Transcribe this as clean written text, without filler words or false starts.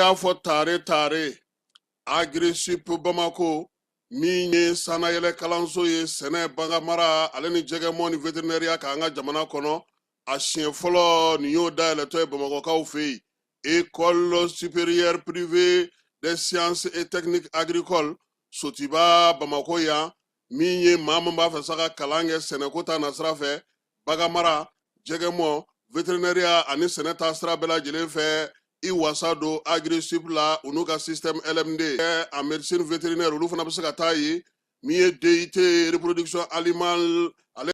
y'a fɔ tare tare. Agrisip Bamako, min ye sannayɛlɛ kalanso ye sɛnɛ, baganmara ale ni jɛgɛmɔ ni veterinɛriya k'an ka jamana kɔnɔ, a siɲɛ fɔlɔ nin y'o dayɛlɛtɔ ye Bamakɔkaw fɛ yen. École supérieure privée des sciences et techniques agricoles Sotiba Bamako yan, min ye maa min b'a fɛ sa ka kalan kɛ sɛnɛko ta nasira fɛ, baganmara, jɛgɛmɔ, veterinɛriya ani sɛnɛ ta sira bɛɛ lajɛlen fɛ, i wasa don Agrisip la. U n'u ka système LMD en médecine vétérinaire, olu fana bɛ se ka taa yen. Min ye DUT reproduction animale ale